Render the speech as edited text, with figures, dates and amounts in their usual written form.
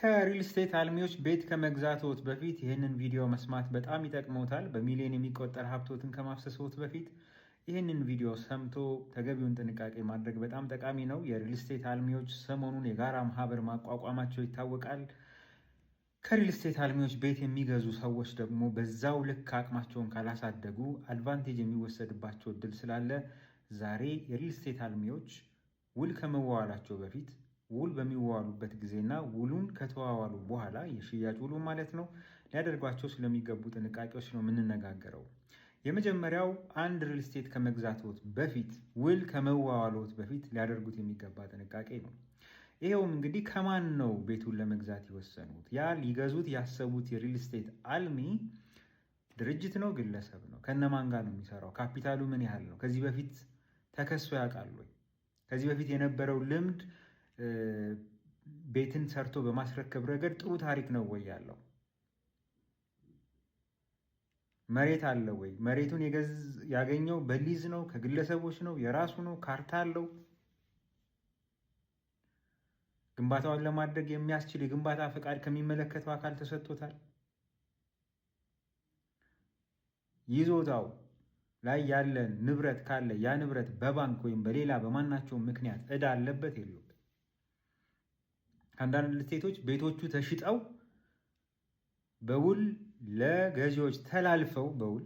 ከሪል ስቴት አልሚዎች ቤት ከመግዛትዎት በፊት ይህንን ቪዲዮ መስማት በጣም ይጠቅመዎታል። በሚሊዮን የሚቆጠር ሀብቶትን ከማፍሰስዎት በፊት ይህንን ቪዲዮ ሰምቶ ተገቢውን ጥንቃቄ ማድረግ በጣም ጠቃሚ ነው። የሪል ስቴት አልሚዎች ሰሞኑን የጋራ ማህበር ማቋቋማቸው ይታወቃል። ከሪል ስቴት አልሚዎች ቤት የሚገዙ ሰዎች ደግሞ በዛው ልክ አቅማቸውን ካላሳደጉ advantage የሚወሰድባቸው እድል ስላለ ዛሬ የሪል ስቴት አልሚዎች ውል ከመዋዋላቸው በፊት፣ ውል በሚዋዋሉበት ጊዜና ውሉን ከተዋዋሉ በኋላ፣ የሽያጭ ውሉ ማለት ነው፣ ሊያደርጓቸው ስለሚገቡ ጥንቃቄዎች ነው የምንነጋገረው። የመጀመሪያው አንድ ሪል ስቴት ከመግዛትዎት በፊት፣ ውል ከመዋዋልዎት በፊት ሊያደርጉት የሚገባ ጥንቃቄ ነው። ይሄውም እንግዲህ ከማን ነው ቤቱን ለመግዛት የወሰኑት? ያ ሊገዙት ያሰቡት የሪል ስቴት አልሚ ድርጅት ነው፣ ግለሰብ ነው? ከነማን ጋር ነው የሚሰራው? ካፒታሉ ምን ያህል ነው? ከዚህ በፊት ተከሶ ያውቃል ወይ? ከዚህ በፊት የነበረው ልምድ ቤትን ሰርቶ በማስረከብ ረገድ ጥሩ ታሪክ ነው ወይ ያለው? መሬት አለ ወይ? መሬቱን ያገኘው በሊዝ ነው? ከግለሰቦች ነው? የራሱ ነው? ካርታ አለው? ግንባታውን ለማድረግ የሚያስችል የግንባታ ፈቃድ ከሚመለከተው አካል ተሰጥቶታል? ይዞታው ላይ ያለ ንብረት ካለ ያ ንብረት በባንክ ወይም በሌላ በማናቸው ምክንያት ዕዳ አለበት የለውም? አንዳንድ ስቴቶች ቤቶቹ ተሽጠው በውል ለገዢዎች ተላልፈው በውል